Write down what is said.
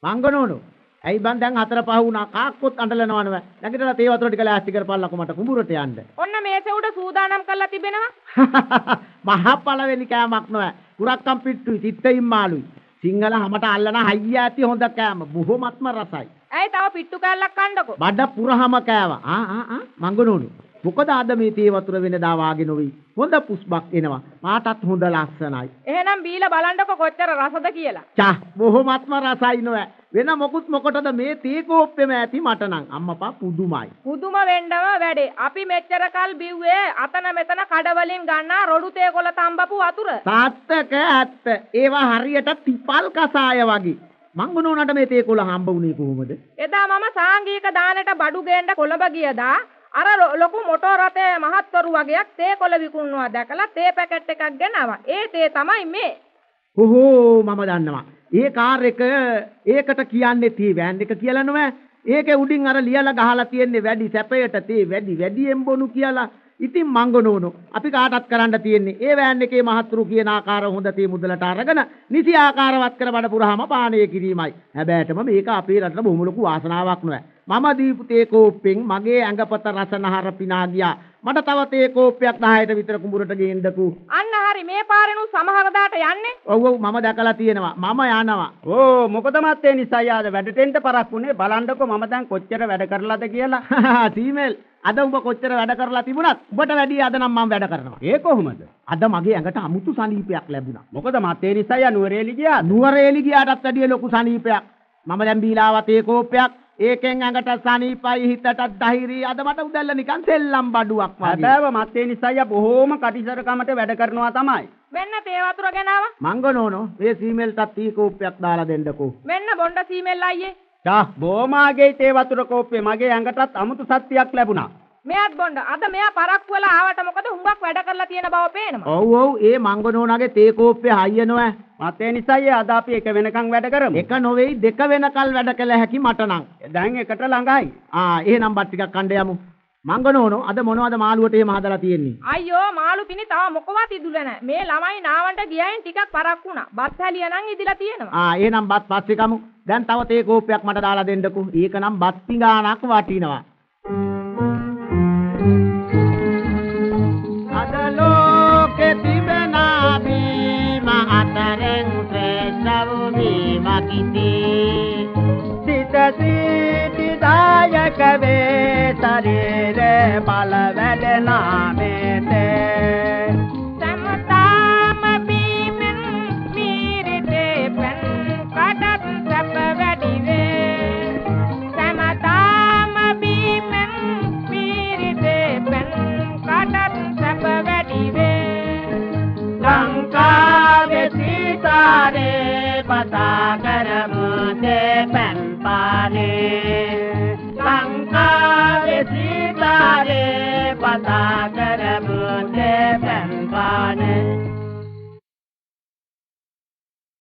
මංගනෝනෝ ඇයි බං දැන් හතර පහ වුණා කාක්කොත් අඬලනවා නෑ. නැගිටලා තේ වතුර ටික ලෑස්ති කරපල්ලකෝ මට කුඹුරට යන්න. ඔන්න මේසෙ උඩ සූදානම් කරලා තිබෙනවා. මහා පළවෙනි කෑමක් නෑ. කුරක්කම් පිට්ටුයි තිත්තයින් මාළුයි. සිංහල හැමට අල්ලන හයිය ඇති හොඳ කෑම. බොහොමත්ම රසයි. ඇයි තව පිට්ටු කෑල්ලක් කන්නකෝ? බඩ පුරහම කෑවා. ආ ආ ආ මංගනෝනෝ මොකද අද මේ තේ වතුර වෙනදා වාගේ නොවි. හොඳ පුස්බක් එනවා. පාටත් හොඳ ලස්සනයි. එහෙනම් බීලා බලන්නකෝ කොච්චර රසද කියලා. චා බොහොමත්ම රසයි නෝ. වෙන මොකුත් මොකටද මේ තේ කෝප්පෙම ඇති මට නම් අම්මපා පුදුමයි. පුදුම වෙන්නම වැඩේ. අපි මෙච්චර කල් බිව්වේ අතන මෙතන කඩ වලින් ගන්නා රොඩු තේ කොළ තම්බපු වතුර. සාත්තක ඇත්ත. ඒවා හරියට තිපල් කසාය වගේ. මංගුණෝනට මේ තේ කොළ හම්බ වුණේ කොහොමද? එදා මම සාංගික දානට බඩු ගේන්න කොළඹ ගියදා අර ලොකු මොටෝ රථයේ මහත්වරු වගේක් තේ කොළ විකුණනවා දැකලා තේ පැකට් එකක් ගෙනාවා. ඒ තේ තමයි මේ. ඔහෝ මම දන්නවා. ඒ කාර් එක ඒකට කියන්නේ තේ වෑන් එක කියලා නෑ. ඒකේ උඩින් අර ලියලා ගහලා තියෙන්නේ වැඩි සැපයට තේ වැඩි වැඩියෙන් බොනු කියලා. ඉතින් මංගනෝනෝ අපි කාටත් කරන්න තියෙන්නේ ඒ වෑන් එකේ මහත්තුරු කියන ආකාර හොඳ තේ මුදලට අරගෙන නිසි ආකාරවත් කර බඩ පුරාම පානය කිරීමයි. හැබැයිටම මේක අපේ රටට බොහොම ලොකු වාසනාවක් නෑ. මම දීපු තේ කෝප්පෙන් මගේ ඇඟපත රසනහර පිනා ගියා. මට තව තේ කෝප්පයක් 10ට විතර කුඹුරට ගේන්නකෝ. අන්න හරි මේ පාරෙනු සමහර දාට යන්නේ. ඔව් ඔව් මම දැකලා තියෙනවා. මම යනවා. ඕ මොකද මත්තේ නිසා යාද වැඩට එන්න පරක් වුණේ. බලන්නකෝ මම දැන් කොච්චර වැඩ කරලාද කියලා. සීමෙල් අද උඹ කොච්චර වැඩ කරලා තිබුණත් උඹට වැඩිය අද නම් මම වැඩ කරනවා. ඒ කොහොමද? අද මගේ ඇඟට අමුතු සනීපයක් ලැබුණා. මොකද මත්තේ නිසා යා නුවරේලි ගියා. නුවරේලි ගියාටත් වැඩිය ලොකු සනීපයක්. මම දැන් බීලා ආවා තේ කෝප්පයක්. ඒකෙන් ඇඟට සනීපයි හිතටත් ධෛර්යයි. අද මට උදැල්ල නිකන් සෙල්ලම් බඩුවක් වගේ. හැබැයි මත්තේ නිසා යා බොහෝම කටිසරකමට වැඩ කරනවා තමයි. මෙන්න තේ වතුර ගෙනාවා. මංගනෝනෝ මේ සීමෙල්ටත් තී කෝප්පයක් දාලා දෙන්නකෝ. මෙන්න බොණ්ඩ සීමෙල් අයියේ. චා බොමාගේ තේ වතුර කෝප්පේ මගේ ඇඟටත් අමුතු සත්‍යයක් ලැබුණා. මෙයාත් බොණ්ඩ. අද මෙයා පරක්කු වෙලා ආවට මොකද හුඟක් වැඩ කරලා තියෙන බව පේනවා. ඔව් ඔව් ඒ මංගනෝනාගේ තේ කෝප්පේ හයිය නෝ. මතේ නිසායි අද අපි එක වෙනකන් වැඩ කරමු. එක නොවේයි දෙක වෙනකල් වැඩ කළ හැකි මට නම්. දැන් එකට ළඟයි. ආ එහෙනම් බත් ටිකක් කණ්ඩ යමු. මංගනෝනෝ අද මොනවද මාළුවට එහෙම හදලා තියෙන්නේ? අයියෝ මාළු පිණි තව මොකවත් ඉදුල නැහැ. මේ ළමයි නාවන්ට ගියයින් ටිකක් පරක්කු වුණා. බත් හැලිය නම් ඉදිලා තියෙනවා. ආ එහෙනම් බත් පස්සේ කමු. දැන් තව තේ කෝප්පයක් මට දාලා දෙන්නකෝ. ඒක නම් බත් පිඟානක් වටිනවා. අද ලෝකෙ තිබෙන බීම අතරෙන් ශ්‍රේෂ්ඨ වූ බීමකිතේ. සිත සීතිදායක වේ ශරීරේ බල වැඩෙනා මේතේ. සමතාම බීමෙන් මීරිතේ පෙන් කඩත් සැප වැඩි වේ. සමතාම බීමෙන් මීරිතේ පෙන් කඩත් සැප වැඩි වේ. ලංකාවේ සීතාරේ පතා කරමු තේ පැන් පානේ. ලංකාවේ සීතාරේ පතා